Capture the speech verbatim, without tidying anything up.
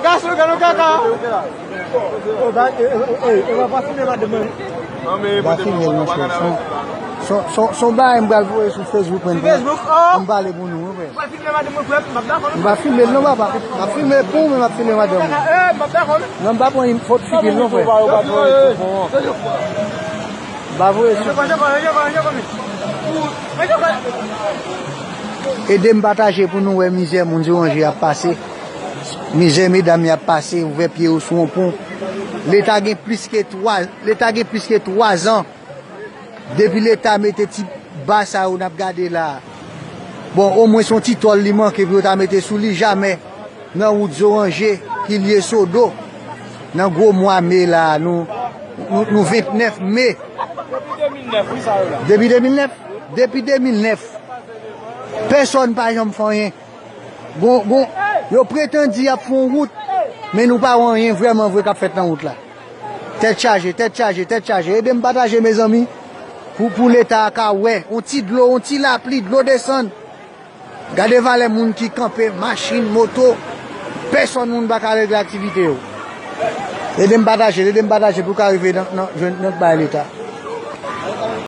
Gason, gade kaka. Ba filme l non, chè. Son, son, son, son bagay m pral voye sou Facebook, mwen. Sou Facebook, oh. M pale pou nou, wi, frè. M ap filme l non, papa. M ap filme pou ou, men m ap filme madanm ou. Non, m pa pran foto figi l non, frè. M pa voye sou. Ede m pataje pou nou wè mizè moun Zoranje ap pase. Mizè medam y ap pase, ouvè pye yo sou yon pon. Leta gen plis ke twa, Leta gen plis ke twa zan. Depi Leta mete ti ba sa yo n ap gade la a. Bon, omwen se yon ti tòl li manke pou yo ta mete sou li, jamè nan wout Zoranje ki lye Sodo, nan gwo mwa me la a, nou, nou, nou vennèf me. Depi de mil nèf, wi, sa yo la. Depi de mil nèf? Depi de mil nèf. Pèsonn pa janm fè anyen. Gon, gon, yo pretann di y ap fè yon wout, men nou pa wè anyen vrèman vre k ap fèt nan wout la. Tèt chaje, tèt chaje, tèt chaje. Ede m pataje, mezanmi, pou, pou Leta a ka wè. On ti dlo, on ti lapli, dlo desann. Gade valè moun ki kanpe, machin, moto. Pèsonn moun pa ka regle aktivite yo. Ede m pataje, ede m pataje pou ka rive nan, nan, jwenn, nan bay Leta.